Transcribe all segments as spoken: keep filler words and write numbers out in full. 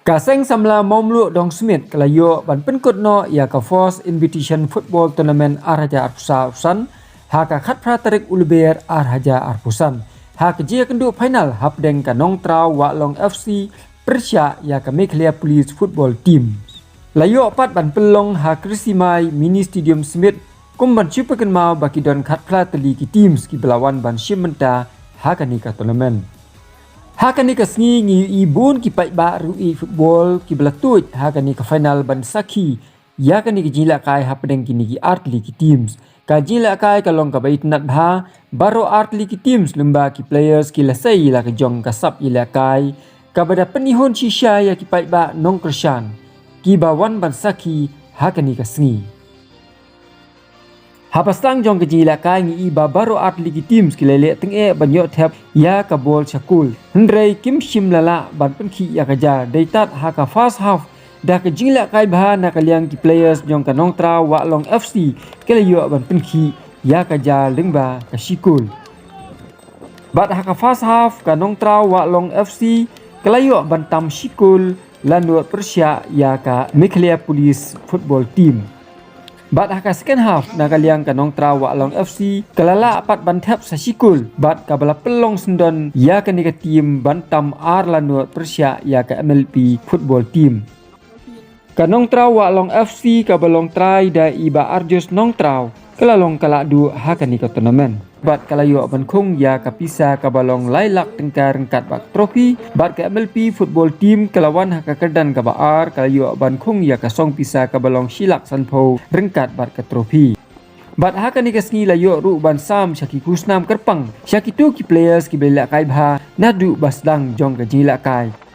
Ka Seng Samla Mawmluh Dongsmit ka la ïoh ban pynkut noh ïa ka First Invitation Football Tournament ar hajar arphew san ha ka khatphra tarik u Lber ar hajar arphew san ha ka jingïakynduh final hapdeng ka Nongtraw Wahlong F C pyrshah ïa ka Meghalaya Police Football Team. La ïoh pat ban pynlong ha Krisimai Mini Stadium Smit kum ban shu pynkynmaw ba ki don khatphra tylli ki teams kiba la wan ban shim bynta ha kane ka tournament. Ha kane ka sngi ngi ïohi bun ki paidbah ruh ïa football kiba la tuid ha kane ka final ban sakhi ïa kane ka jingïalehkai hapdeng kine ki artylli ki teams. Ka jingïalehkai ka long kaba itynnad bha, baroh artylli ki teams lyngba ki players ki la sei ïa la ka jong ka sap ïalehkai kaba da pynihun shisha ïa ki paidbah nongkyrshan kiba wan ban sakhi ha kane ka sngi. Haba sdang jong ka jingïalehkai ngi i ba baroh artylli ki teams ki la leh tyngeh ban ïoh thep ïa ka bol sha kul, hynrei kim shym la lah ban pynkhih ïa ka jar dei tad ha ka first half. Da ka jingïalehkai bha na ka liang ki players jong ka Nongtraw Wahlong F C ki la ïoh ban pynkhih ïa ka jar lyngba ka shi kul. Bad ha ka first half ka Nongtraw Wahlong F C ka la ïoh ban tam shi kul la nud pyrshah ïa ka Meghalaya Police Football Team. Bad ha ka second half na ka liang ka Nongtraw Wahlong F C ka la lah pat ban thep sa shi kul bad kaba la pynlong syndon ïa kane ka team ban tam ar la nud pyrshah ïa ka M L P Football Team. Ka Nongtraw Wahlong F C kaba long trai da i Bah Arjus Nongtraw ka la long ka la duh ha kane ka tournament. Bad ka la ïoh ban khung ïa ka pisa kaba long lai lak tyngka ryngkat bad ka trophy. Bad ka M L P football team ka la wan ha ka kyrdan kaba ar, ka la ïoh ban khung ïa ka song pisa kaba long shi lak sanphew ryngkat bad ka trophy. Bad ha kane ka sngi la ïoh ruh ban sam sha ki khusnam kyrpang sha kito ki players kiba la lehkai bha naduh ba sdang jong ka jingïalehkai.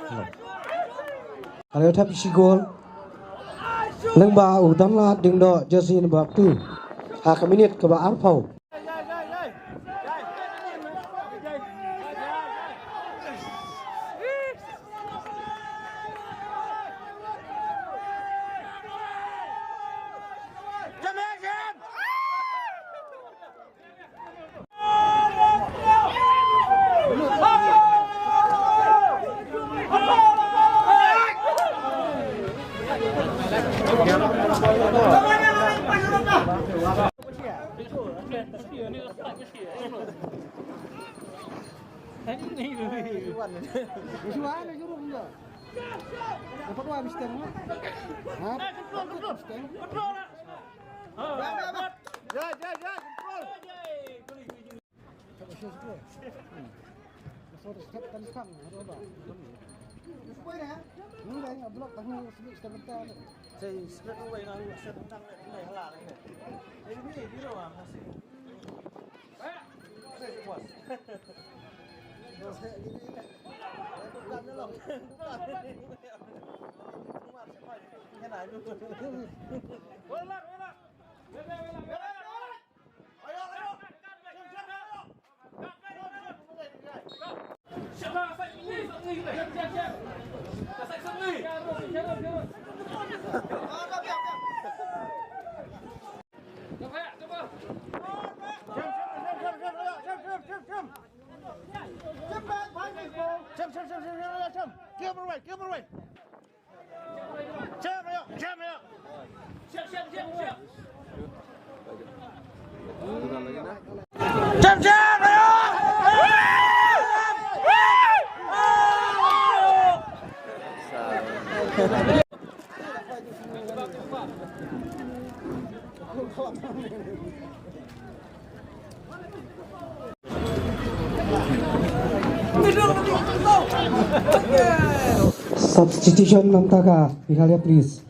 Ka la thep shi gol lyngba u Danlad Diengdoh, jersey number two, ha ka minit kaba arphew. Substitution namtaka Meghalaya Police.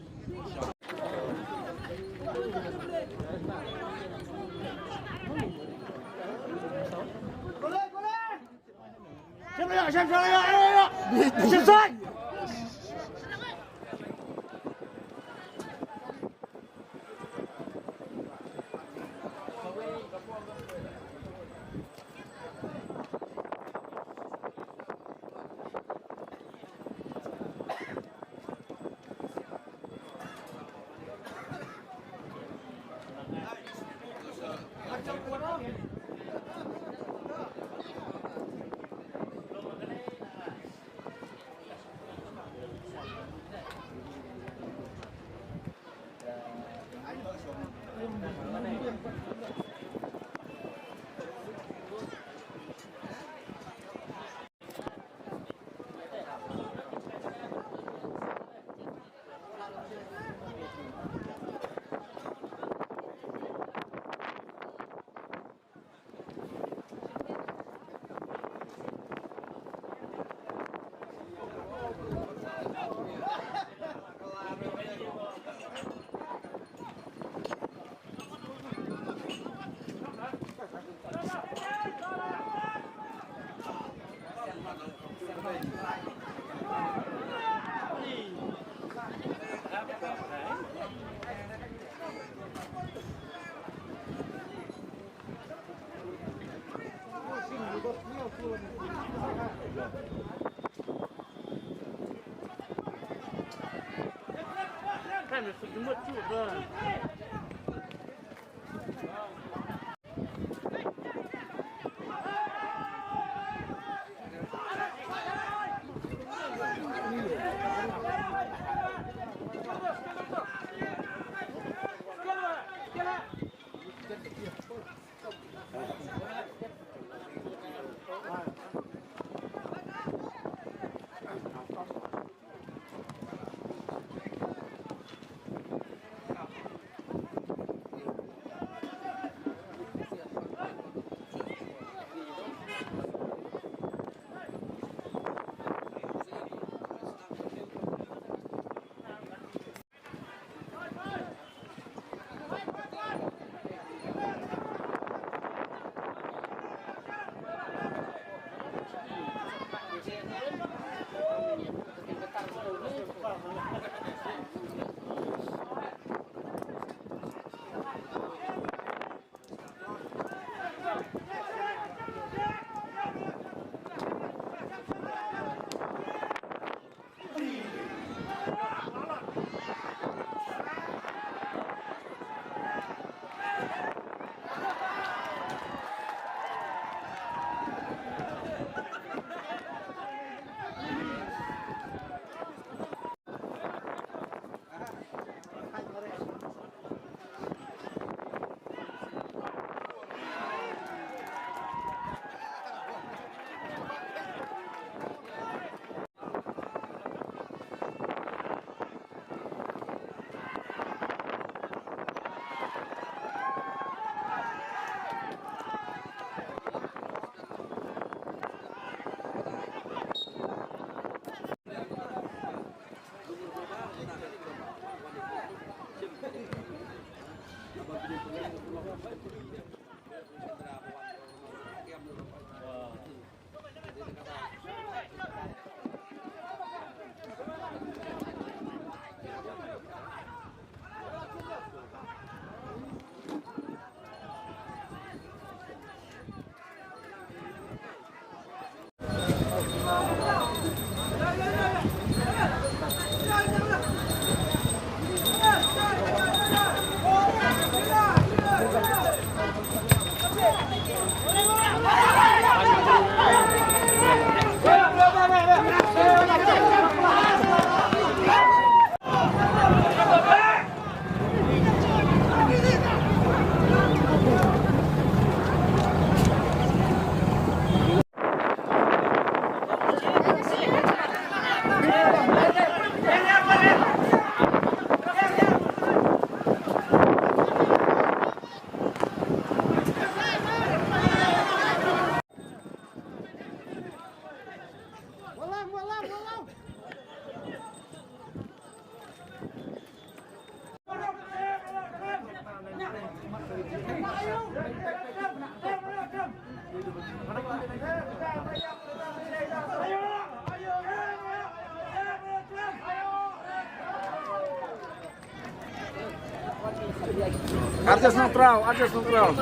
Arjas Nongtraw, Arjas Nongtraw.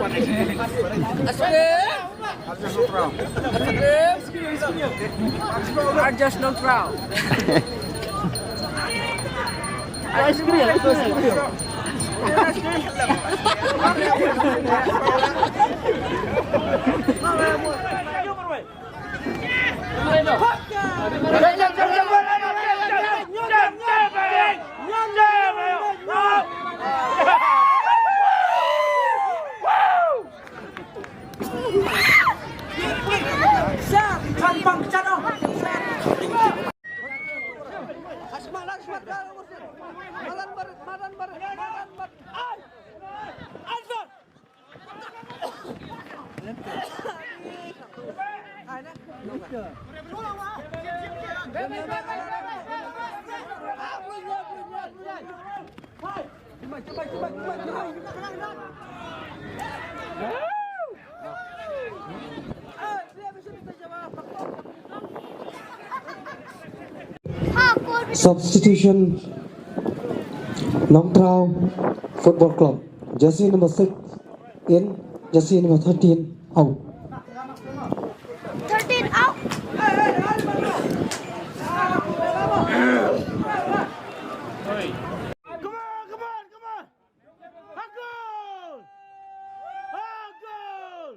Arjas Nongtraw. Arjas Nongtraw. Ice cream, ice cream. Substitution, Nongtraw Football Club. Jersey number six in, jersey number thirteen out. Thirteen out. Come on, come on, come on. Hak gol! Hak gol!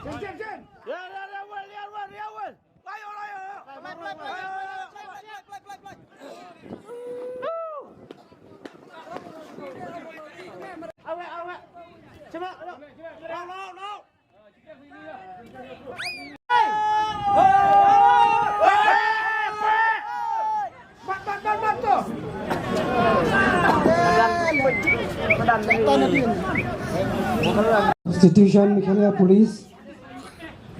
Jin, jin, jin! Ya, ya, ya, wal, ya, wal, ya, wal! Ayo, ayo, ayo! Play, play, play, play, play, play, play, play, play. Awek, awek! Cepat, cepat! Law, law, law! Substitution, Meghalaya Police.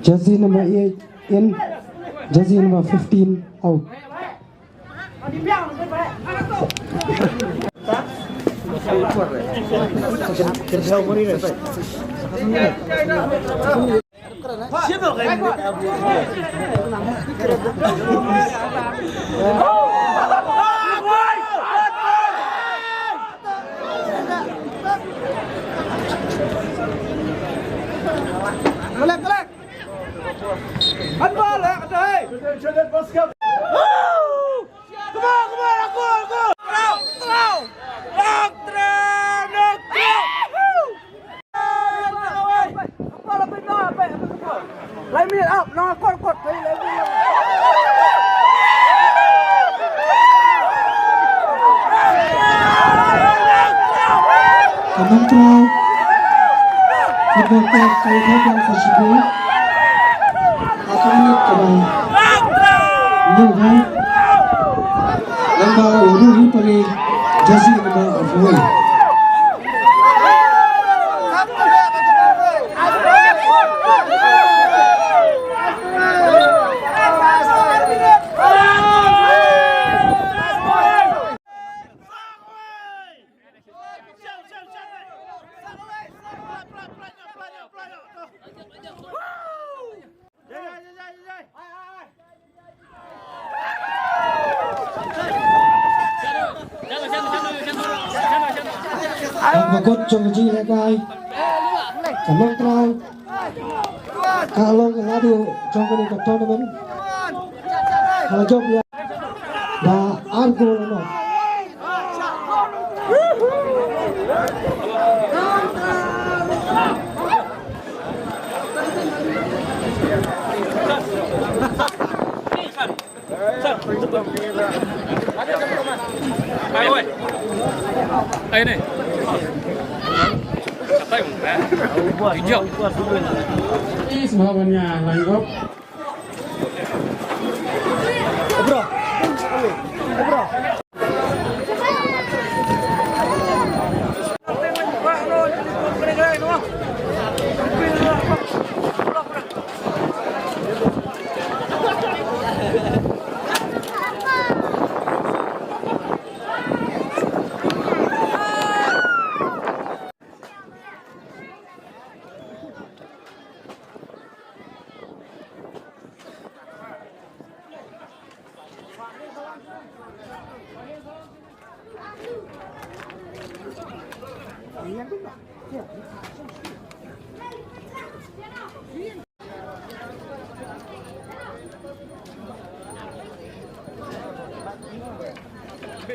Jersey number eight in, jersey number fifteen out. Collect, collect. Handball, eh, kata, hey. Come on, come on, aku, aku. Terang, terang. Terang, terang, terang. Lain minit, up. Nang kot, kot. Lain minit, up. Ka Nongtraw Football Club ka ïa ka sa shibun. Ha ka minit kaba hynñiew, ha. Lyngba u Ruhi Pari, jersey number four. Ka kot jong ka jingïalehkai ka Nongtraw ka long ka naduh jong kane ka tournament. Ka la jop ïa da ar gol noh. Ai, oi. Ai, ni. Apa yang, eh? Hijau. Ih, semua punya langgop. Ka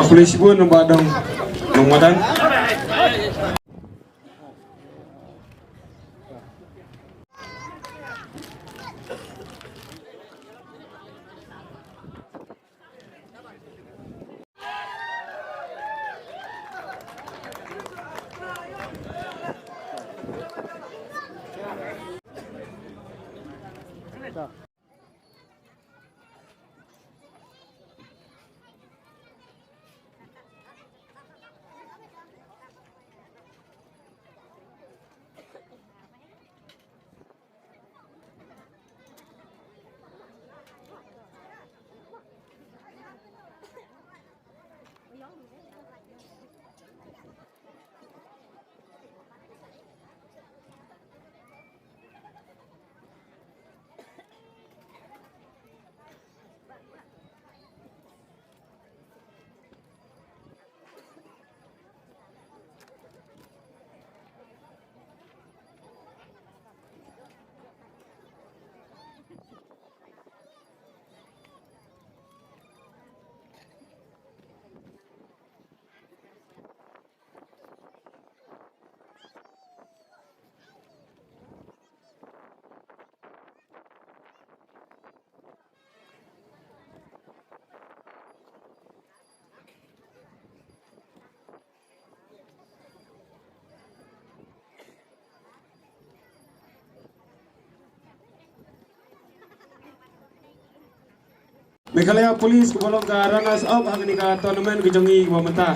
police bun ba dong dong madan. Meghalaya Police kaba long ka runners up ha kane ka tournament ka jong ngi kaba mynta.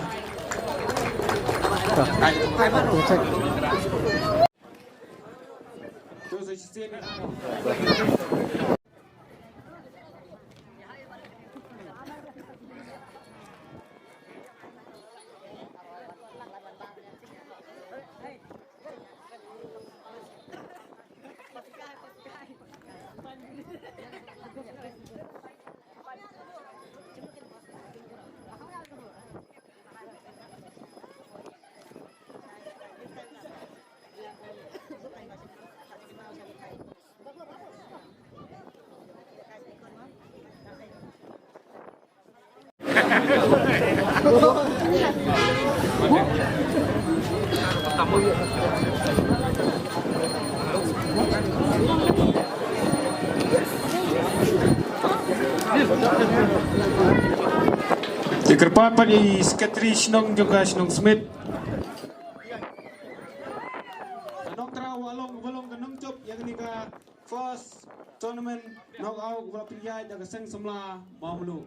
Te kyrpad pat ïa i Secretary Shnong jong ka Shnong Smit. Nongtrai Walong, Walong ka nongjuh ïa kane ka first tournament knockout kaba la pynïaid da ka Seng Samla Mawmluh.